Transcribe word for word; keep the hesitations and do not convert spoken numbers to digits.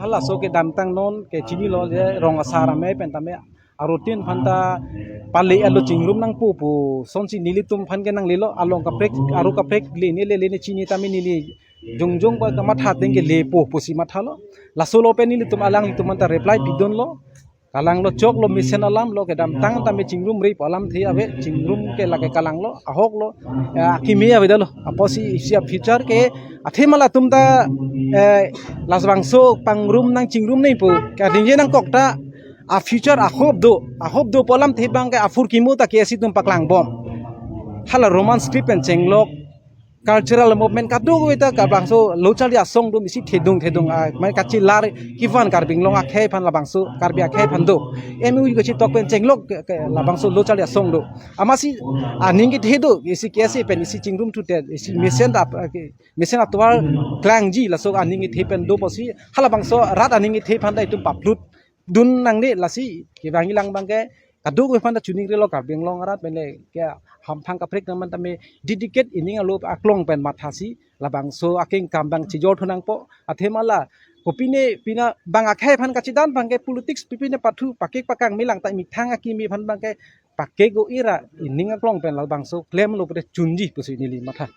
Halaso kedamtang non ke chinilo je rong asar amei pen tame arutin aphan ta pale alo chingrum nangpo pu sonsi nelitum aphan ke nanglelo, along kaprek aru kaprek le ne le le ne chini tame neli jongjong ba kamatha ateng ke lepo pusi mathalo. Laso lo pen nelitum alanglitum aphan ta reply pidunlo. Kalanglo choklo, mesen alamlo, kedamtang tame chingrumre pu alamthe ave, chingrum ke lake kalanglo, ahoklo, eh, akimi avedetlo. Apotsi isi a-future ke athema latum ta, eh, labangso pangrum nang chingrum nangpo, kadingje nangkok ta a-future a-hope do, a-hope do pu alamthe abang ke aphurkimo ta K S A atum paklangbom. Hala Roman script pen chenglok, cultural movement kadokave ta labangso lo charli asong do, isi thedung thedung, ah, mai kachelar kevan Karbi Anglong akhei aphan labangso Karbi akhei aphan do. M O U kachitok pen chenglok ke, ke labangso lo charli asong do. Amatsi aning kethe do, isi K S A pen isi chingrum thudet, isi mesen ap-, ah, ke, mesen atovar klangji laso aning kethe pen do apotsi halabangso rat aning kethe aphan ta itum paplut dun nangne, lasi kevangji lang abang ke kadokave aphan ta chuning relo, Karbi Anglong arat pen le ke hamphang kaprek nang man tame dedicate ining alo aklong pen mathasi labangso akengkam abang chijor thu nangpo. Athema la kopine pina bang akhei aphan kachedan abang ke politics pipine pathu pakek pakang melang ta methang akimi aphan abang ke pakek o ira ining aklong pen labangso klemlo pute chunji pusi neli matha.